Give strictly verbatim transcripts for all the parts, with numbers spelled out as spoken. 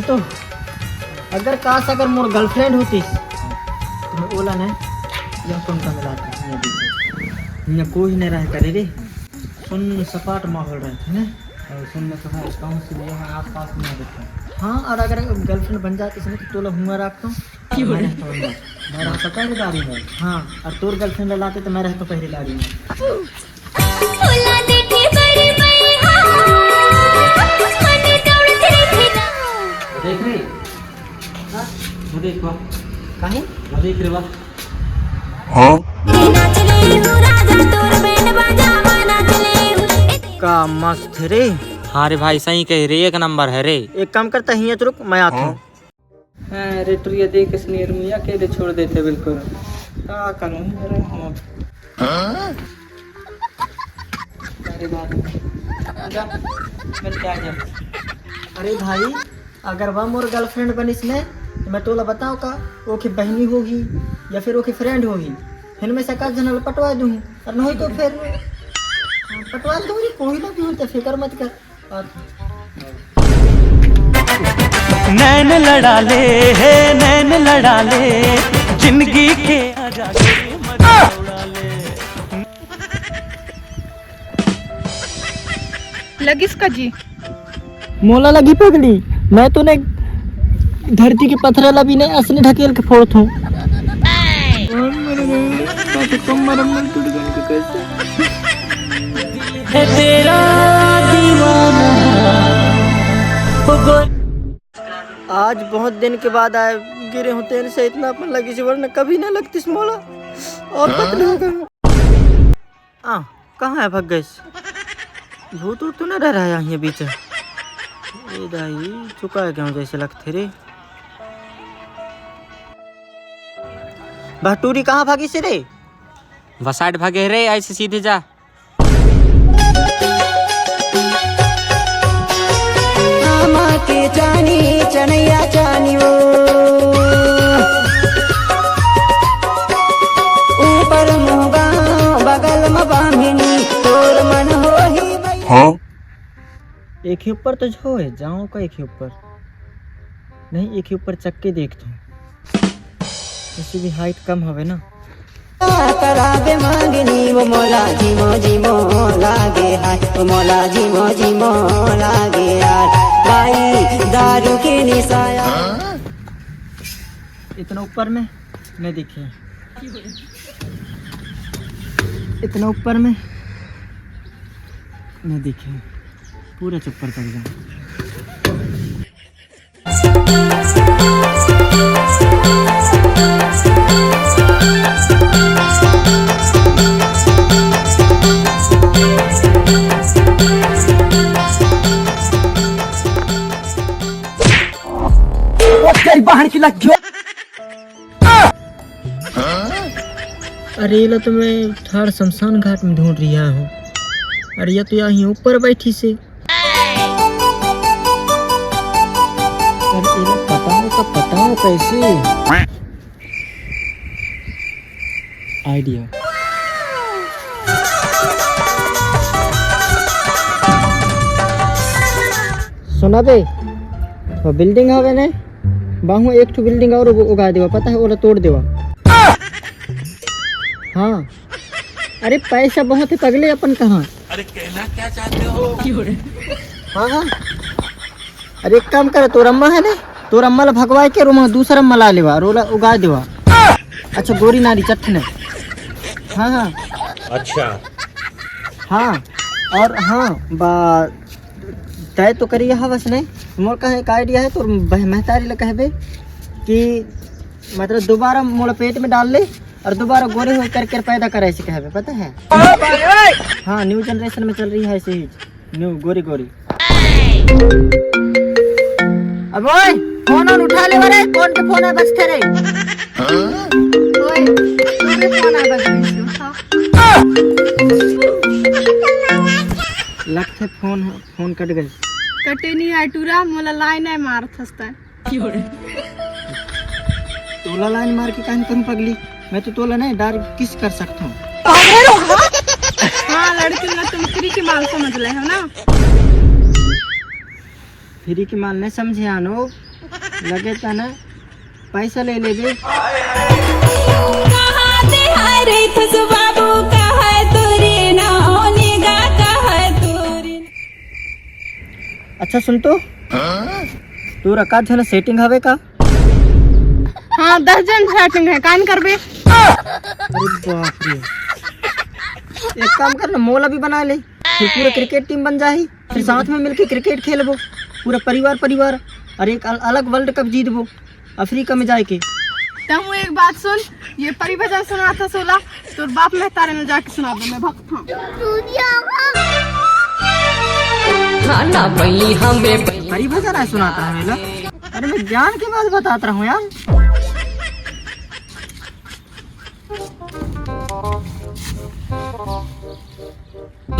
तो अगर काश अगर मोर गर्लफ्रेंड होतिस, तो मैं ओला ने यह कुंता मिलाता, ये देखो। यहाँ कोई नहीं रह करे रे, सुन्न सपाट माहौल रहता है ना। और सुन्न तो है, कहूँ से यहाँ आसपास में रहता है। हाँ, और अगर गर्लफ्रेंड बन जातिस ना, तो तोला हुआ रखता हूँ। मैं रहता हूँ अंदर। मैं रहता पहली बारी में। हाँ, और तोर गर्लफ्रेंड लाते तो मैं रहता पहली बारी में। फूला देखे बड़ी मैया, मन दौड़त रे फिरा। देख रे। हाँ? वो देख, वाह। काहे? वो देख रे, वाह। नाच ले हूँ राजा, तोर बैंड बाजा में नाच ले हूँ। का मस्त है रे। हाँ रे भाई, सही कह रे, एक नंबर है रे। एक काम करता, हियाँ रुक, मैं आता हूँ। हाँ, रे टुरिया देख, इसने रुइया के दे छोड़ देते बिल्कुल। का करूँ, अरे हम। अरे बाप रे। जा, मिल के आ जा। अरे भाई, अगर वह मोर गर्लफ्रेंड बनिस ने, तो मैं तोला बताओ का, ओके बहनी होगी या फिर ओके फ्रेंड होगी, फिर मैं से का जनल पटवा दूँ, और नहीं तो फिर हाँ, पटवा दूँ, कोई ना भी हो, तो फिक्र मत कर। नैन लड़ा ले, हे नैन लड़ा ले, जिंदगी के आजा के मजा उड़ा ले। लगिस का जी? मोला लगी पगली, मैं तो ने धरती के पथरा ला भी नहीं असने ढकेल के फोड़त हूँ। तेरा दीवाना। आज बहुत दिन के बाद आए, गिरे होते से इतना अपन लगी से, वरना कभी ना लगतीस मोला। और पतली हो गई। आ, कहाँ है भग गए? भूत उत तो ना डर रहा है यहाँ बीच। ए दाई, चुका है क्यों जैसे लगते रे? बहटूरी कहाँ भागी से रे? वसाइड भागे रे, ऐसे सीधे जा। आमा के चानी, चनैया चानी वो। ऊपर मुँह गाँव, बगल में बामिनी, तोर मन होही भैया। हाँ? एक ही ऊपर तो जो है, जाओ का एक ही ऊपर। नहीं, एक ही ऊपर चक्के देख तू। इससे भी हाइट कम हवे ना। करावे मांगनी वो मोला जीमो जीमो लागे हाय, वो मोला जीमो जीमो लागे यार। भाई दारू के निशाया। इतना ऊपर में नहीं दिखे, इतना ऊपर में नहीं दिखे, पूरा चप्पल तक जाओ। तेरी बहन की लग गयो। अरे, ये ला तो मैं ठाड़ शमशान घाट में ढूंढ रिहा हूँ। अरे, ये तो यहाँ ऊपर बैठी से। अरे, ये ला पता हो तो पता हो कैसे? आइडिया। सुना बे, वो बिल्डिंग हवे ने, बाहू एक ठो बिल्डिंग और उग-, उगा देवा, पता है, ओला तोड़ देवा। हाँ, अरे पैसा बहुत है पगले, अपन कहाँ? अरे कहना क्या चाहते हो? हाँ, हाँ। अरे एक काम कर, तोर अम्मा है ने, तोर अम्मा ला भगवाए के रूम दूसरा अम्मा ला लेवा, रोला उगा देवा। अच्छा गोरी नारी चट्ठ ने। हाँ, हाँ। अच्छा। हाँ, और हाँ, बा-, तय तो करिए हवस ने, मोर कहे एक आइडिया है, तोर बह-, महतारी ला कहबे कि मतलब दोबारा मोला पेट में डाल ले और दोबारा गोरे होए करके पैदा करे से कहबे, पता है? हाँ, न्यू जनरेशन में चल रही है ऐसे ही, न्यू गोरी गोरी। अब ओए, फोन ऑन उठा ले रे, कौन के फोन है बजते रे? ओए, तोरे फोन है बजते रे, उठा। लगते फोन, फोन कट गए। कटे नहीं है टूरा, मोला लाइन है मारत हंसता है। तोला लाइन मार के काहे करूं पगली? मैं तो तोला नहीं डायरेक्ट किस कर सकता हूँ। हाँ, लड़की ला तुम फ्री के माल समझ ले हो ना। फ्री के माल नहीं समझे आनो, लगे त ना, पैसा ले लेबे। कहाँ ते हाय रे खुशबू बाबू, कहाँ तोरे ना होने गा, कहाँ तोरे। अच्छा सुन तो, तोर का झन सेटिंग हवे का? हाँ, दस झन सेटिंग है, कान करबे। अरे बाप रे, एक काम कर ना, मोला भी बना ले, फिर पूरा क्रिकेट टीम बन जाही, फिर साथ में मिलके क्रिकेट खेलबो, पूरा परिवार परिवार, और एक अल-, अलग वर्ल्ड कप जीतबो अफ्रीका में जाके। तहूँ एक बात सुन, ये परी भजन सुनाथस ओला, तोर बाप महतारे में जाके सुना दे, मैं भगत हूँ। खाना पई हमें पई। परी भजन आय सुनाथस ओला? अरे मैं ज्ञान की बात बतात रहूँ यार।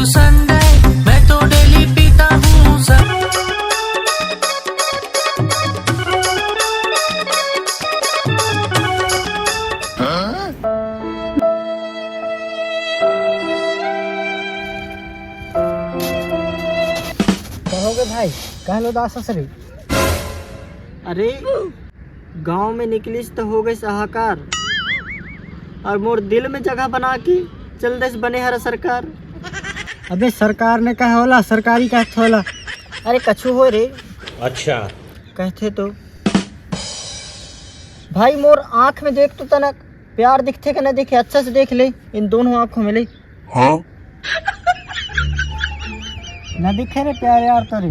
संडे मैं तो डेली पीता हूँ सब। कहोगे भाई, कहलो दास ससुरी। अरे, गांव में निकलिस त हो गइस हाहाकार, और मोर दिल में जगह बना के चल देस बने हरा सरकार। अबे सरकार ने कहा होला, सरकारी कहत होला। अरे कछु हो रे। अच्छा। कहथे तो। भाई मोर आँख में देख तो तनक प्यार दिखथे के न दिखे, अच्छा से देख ले इन दोनों आँखों में ले। हाँ? न दिखे रे प्यार यार तोरे।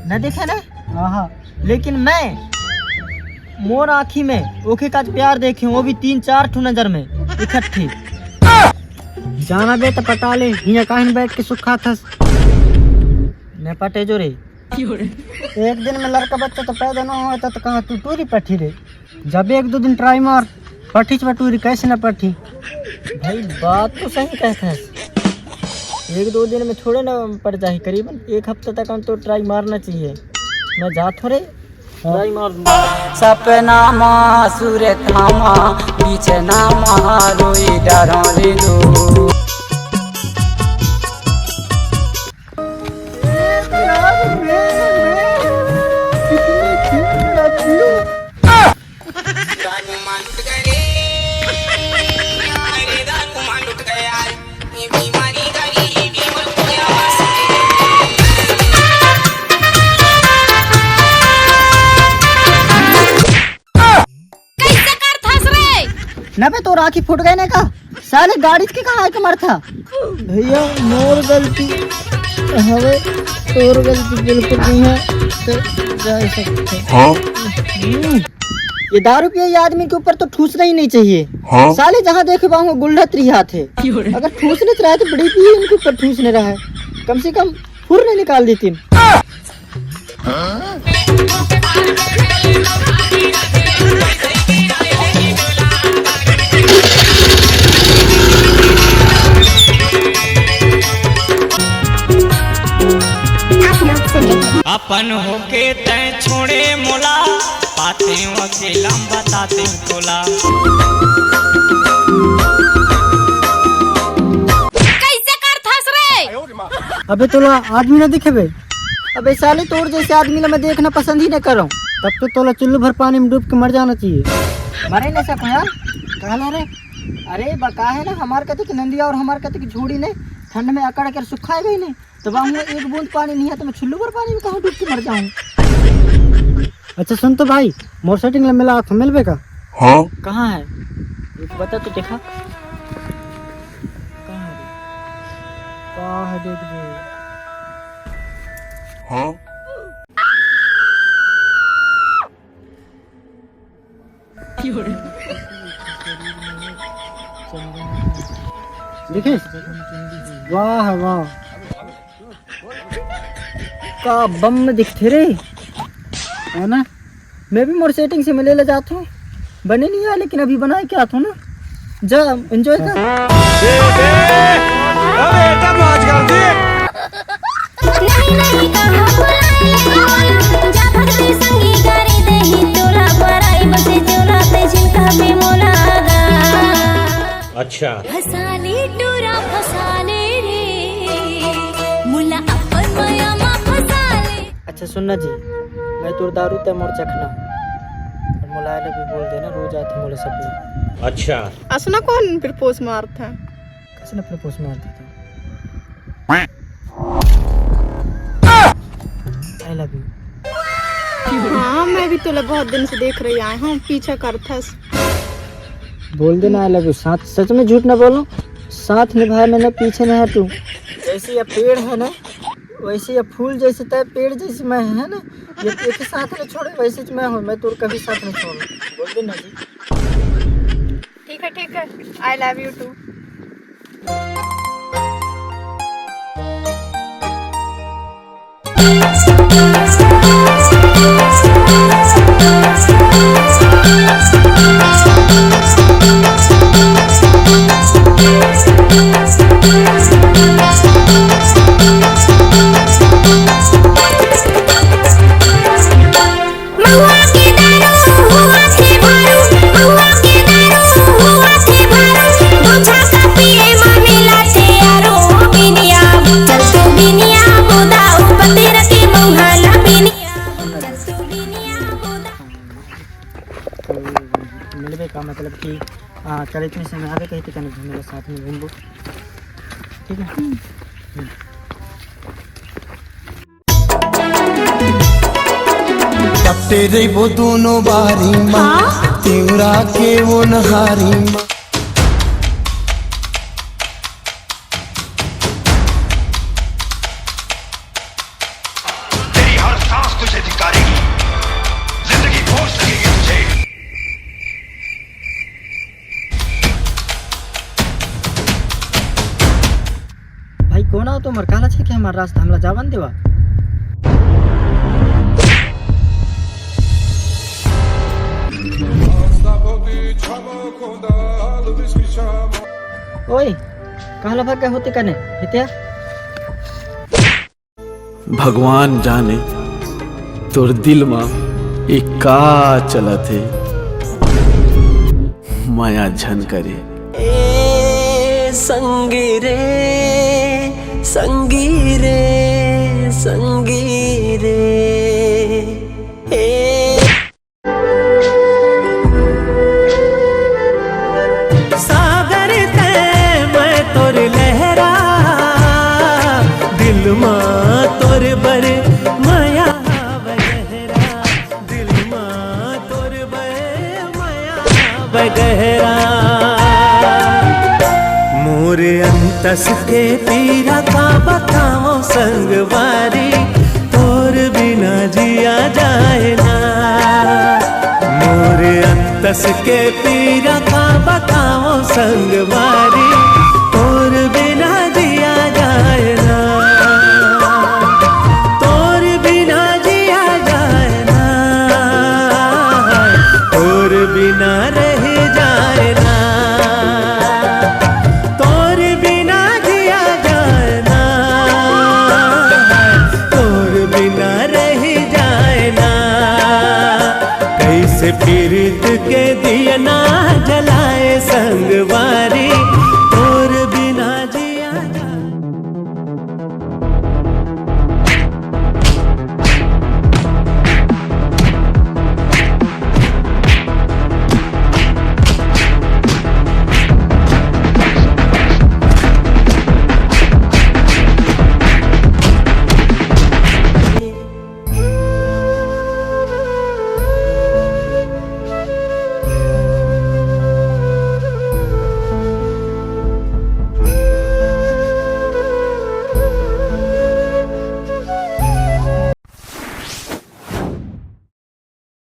न दिखे ना? हाँ, हाँ। लेकिन मैं मोर आँखी में ओके का प्यार देखे हूँ, वो भी तीन चार ठो नजर में इकट्ठे। जाना बे त पटा ले, हियाँ काहे न बैठ के सुखा थस। न पटे जो रे। एक दिन में लड़का बच्चा तो पैदा ना होता तो कहाँ तू टूरी पठी रे। जब एक दो दिन ट्राई मार, पठिच बटूरी कैसे ना पठी। भाई बात तो सही कहत है, एक दो दिन में थोड़े ना पड़ जाही, करीबन एक हफ्ता तक हम तो ट्राई मारना चाहिए। मैं जात हो रे, ट्राई मार दूंगा। सपना मा सुरत हमा, बिछना मा रोई डरा रे दो। कैसे करथस रे? न बे, तोर आँखी फूट गए ने का? साले गाड़ी के कहाँ आके मरथा? भैया, मोर गलती हवे, तोर गलती बिल्कुल नहीं है, तो जा सकते। हाँ? हम्म, ये दारू पिए ये आदमी के ऊपर तो ठूसना ही नहीं चाहिए। हाँ? साले जहाँ देखे वहाँ गुल्लत रिहात है। अगर ठूसने रहा तो बड़ी भी इनके ऊपर ठूसने रहा है, कम से कम फुर नहीं निकाल देती। अपन होके तैं छोड़े मोला, पाते अकेला बताते तोला। कैसे करथस रे? अबे तोला आदमी ना दिखे बे। अबे साले, तोर जैसे आदमी ला मैं देखना पसंद ही नहीं कर रहा हूँ। तब तो तोला चुल्लू भर पानी में डूब के मर जाना चाहिए। मरे नहीं सको यार। कहला रे? अरे बका है ना, हमार कते की नंदिया और हमार कते की झोड़ी ने ठंड में अकड़ कर सुखाए गई नहीं, तो वहाँ एक बूंद पानी नहीं है, तो मैं चुल्लू भर पानी में कहाँ डूब के मर जाऊँ? अच्छा सुन तो भाई, मोर सेटिंग ला मिला तो मिलबे का? हाँ। कहाँ है? एक बता तो देखा। कहाँ है रे? कहाँ है देख बे? हाँ। देखे? वाह, वाह। का बम में दिखथे रे, है ना? मैं भी मोर सेटिंग से मिले ले जात हूँ, बने नहीं है, लेकिन अभी बना के आत हूँ ना। जा, एंजॉय कर। नहीं, नहीं, कहाँ बुलाए, जा भगते संगी गारी देही तोला, पराई बसे चोला ते झिन कहबे मोला गा। अच्छा। फसाले टूरा फसाले रे, मुला अपन मया मा फसाले। अच्छा सुनना जी, मैं तोर दारू, तैं मोर चखना। अउ मोला I love you बोल देना, रोज आथे मोला सपना। अच्छा। असना कोन प्रपोज मारथे? कसना प्रपोज मारथे तैं? I love you। हाँ, मैं भी तोला बहुत दिन से देख रही आए हूँ, पीछा करथस। बोल देना I love you। साथ, सच में झूठ ना बोलूं, साथ निभाए में ना पीछे ना हटूं। जैसे ये पेड़ है ना, वैसे ये फूल, जैसे तैं पेड़, जैसे मैं, है ना, ये एक साथ में छोड़े, वैसे ज मैं हूँ, मैं तोर कभी साथ नहीं छोड़ूं। बोल देना जी। ठीक है, ठीक है, I love you too। तो मिलबे का मतलब कि, आ, कल इतने समय आबे कही तो कने घूमे ला साथ में घूमबो, ठीक है? हम्म। टपटे रहिबो दोनों बारी मा, हाँ? तिवरा के ओनहारी मा। तेरी हर सांस तुझे धिक्कारेगी, जिंदगी बोझ लगेगी तुझे। भाई, कोन आव तुम्हर? काला छे के हमर रास्ता, हमला जावन देवा। ओए, कहला भाग गए होते कने, हितिया? भगवान जाने तोर दिल म ए का चलत हे, मया झन करे। ए संगी रे, संगी रे, संगी रे, ए सागर तैं मैं तोर लहरा, दिल मा तोर बर मया हावय गहरा, दिल मा तोर बर मया हावय गहरा। मोर अंतस के पीरा का बतावं संगवारी, तोर बिना जिया जाए ना। मोर अंतस के पीरा का बतावं संगवारी, तोर बिना जिया जाए ना। तोर बिना जिया जाए ना। तोर बिना रह जाए ना। तोर बिना जिया जाए ना, तोर बिना रह जाए ना। कैसे पीरित के दिया ना जलाए संगवारी।